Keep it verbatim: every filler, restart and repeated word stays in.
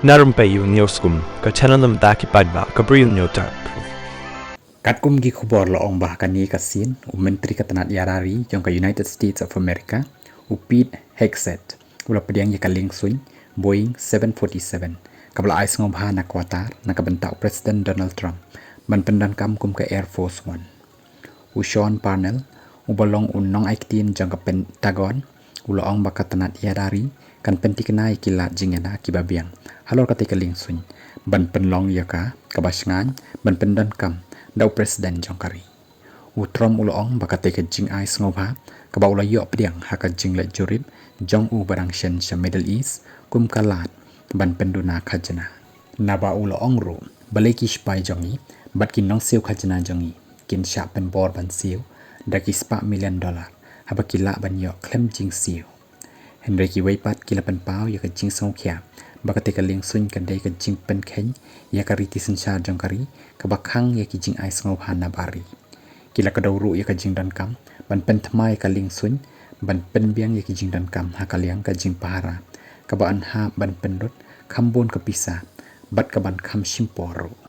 Na rympei ïa u News Kum, ka channel na bynta ki paidbah ka Bri u Hynñiewtrep. Katkum ki khubor la ong ba ha kane ka sien, u Myntri ka tnat ïada ri jong ka United States of America, u Pete Hegseth, u la pdiang ïa ka liengsuiñ Boeing seven forty-seven, kaba la ai sngewbha na Qatar na ka bynta u President Donald Trump ban pyndonkam kum ka Air Force One. U Sean Parnell, uba long u nongai ktien jong ka Pentagon, u la ong ba ka tnat ïada ri kan pynthikna ïa ki lad jingïada kiba biang halor katei ka liengsuiñ ban pynlong ïa ka kaba shngaiñ ban pyndonkam da u President jong ka ri. U Trump u la ong ba katei ka jingai sngewbha kaba u la ïoh pdiang ha ka jingleit jurip jong u ba dang shen sha Middle East kum ka lad ban pynduna khajna. Naba u la ong ruh, balei ki shipai jong ngi bad ki nongsiew khajna jong ngi kin shah pynbor ban siew da ki spah million dollar haba ki lah ban ïoh khlem jingsiew. Hynrei kiwei pat ki la pynpaw ïa ka jingsngewkhia ba katei ka liengsuiñ ka dei ka jingpynkheiñ ïa ka riti synshar jong ka ri kaba khang ïa ki jingai sngewbha na bar ri. Ki la kdew ruh ïa ka jingdonkam ban pynthymmai ïa ka liengsuiñ ban pynbiang ïa ki jingdonkam ha ka liang ka jingpahara kaba yn hap ban pynlut kham bun ka pisa bad kaban kham shim por ruh.